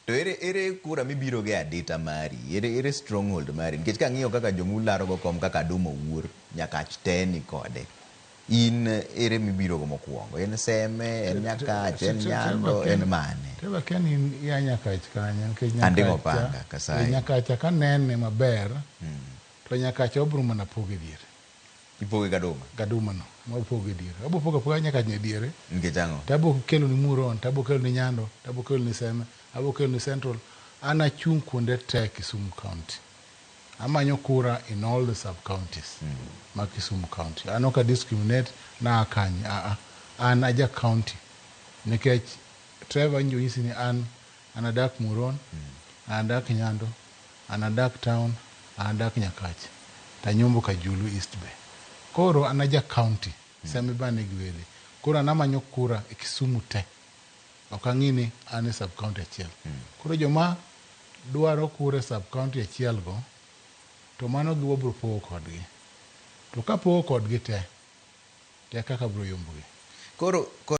To ere kura mibiro go e adita mari? Ere stronghold mari? Nikech kang'iyo kaka jomularo go kom kaka Aduma Owuor, Nyakach te ni kode. In ere mibiro go mokwongo? En Seme, en Nyakach, en Nyando, en mane? Trevor kia ni in ia Nyakach kanye nikech Anding'o Nyakacha Panga, Kasai. Nyakacha kanene maber to Nyakacha wabro mana pogo e diere. Ipoge gaduma? Gaduma no, wapogo e diere. Wabo pogo apoga Nyakach ni e diere. Nikech ang'o? Tabo kelo ni Muron, tabo kelo ni Nyando, tabo kelo ni Seme, abo kelo ni Central. An achung' kuonde te Kisumu County. Amanyo kura in all the sub counties ma Kisumu County. An ok a discriminate na kanye, a a. An aja county. Nikech Trevor njo nyisi ni an adak Muron, an adak Nyando, an adak town, an adak Nyakach. Tanyombo Kajulu East be. Koro an aja county. Seme ba nigi wede. Koro an amanyo kura e Kisumu te. Ok ang'i ni an e sub county achiel. Koro joma dwaro kura e sub county achiel go, to mano gi wabro pogo kodgi. To ka pogo kodgi te, te kaka bro yombogi. Koro